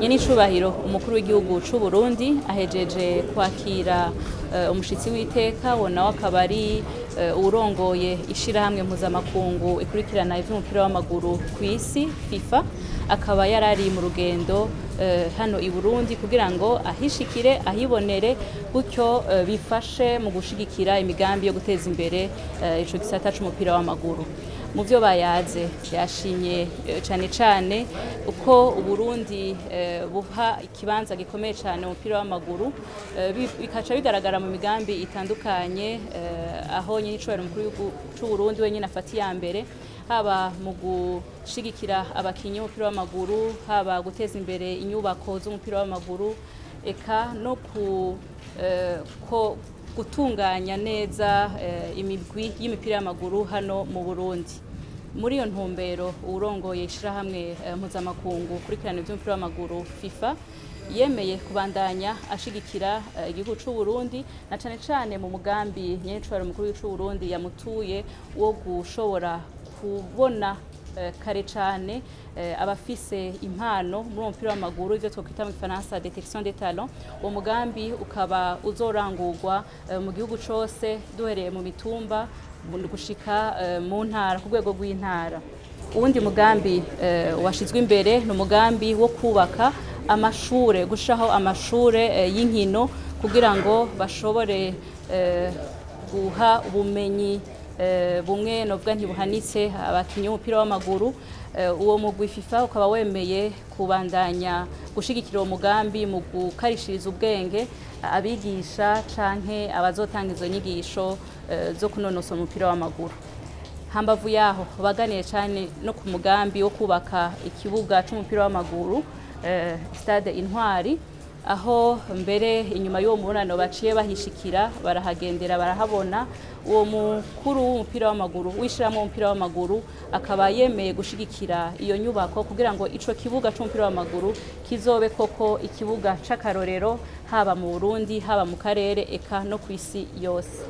Nyenicubahiro umukuru w'igihugu c'u Burundi ahejeje kwakira umushitsi w'iteka, wo nawe akaba ari uwurongoye ishirahamwe mpuzamakungu ikurikirana ivy'umupira w'amaguru kw'isi, FIFA, akaba yarari mu rugendo hano i Burundi kugira ngo ahishikire, ahibonere, gutyo bifashe mu gushigikira imigambi yo guteza imbere ico gisata c'umupira w'amaguru. Mu byo bayaze, yashimye cane cane uko Uburundi buha ikibanza gikomeye cyane umupira w'amaguru, bikaca bigaragara mu migambi itandukanye, aho nyine icubahiro umukuru w'igihugu c'u Burundi wenyine afata iya mbere, haba mu gushigikira abakinyi b'umupira w'amaguru, haba guteza imbere inyubako z'umupira w'amaguru, eka no ku ko gutunganya neza imigwi y'imipira y'amaguru hano mu Burundi. Muri iyo ntumbero, uwurongoye ishirahamwe mpuzamakungu kurikirana ivy'umupira w'amaguru, FIFA, yemeye kubandanya ashigikira igihugu c'u Burundi, na cane cane mu mugambi nyenicubahiro umukuru w'igihugu c'u Burundi yamutuye wo gushobora kubona kare cane abafise impano muri uwo mupira w'amaguru, ivyo twokwita mu gifaransa détection des talents. Uwo mugambi ukaba uzorangurwa mu gihugu cose, duhereye mu mitumba gushika mu ntara, ku rwego rw'intara. Uwundi mugambi washizwe imbere ni umugambi wo kubaka amashure, gushiraho amashure y'inkino kugira ngo bashobore guha ubumenyi bumwe novuga ntibuhanitse abakinyi b'umupira w'amaguru. Uwo mugwi FIFA ukaba wemeye kubandanya gushigikira uwo mugambi mu gukarishiriza ubwenge abigisha canke abazotanga izo nyigisho zo kunonosora umupira w'amaguru. Hambavu yaho, baganiye cyane no ku mugambi wo kubaka ikibuga c'umupira w'amaguru, Stade Intwari, aho mbere inyuma y'uwo mubonano baciye bahishikira, barahagendera, barahabona. Uwo mukuru w'umupira w'amaguru, w'ishirahamwe w'umupira w'amaguru, akaba yemeye gushigikira iyo nyubako kugira ngo ico kibuga c'umupira w'amaguru kizobe koko ikibuga c'akarorero, haba mu Burundi, haba mu karere, eka no kw'isi yose.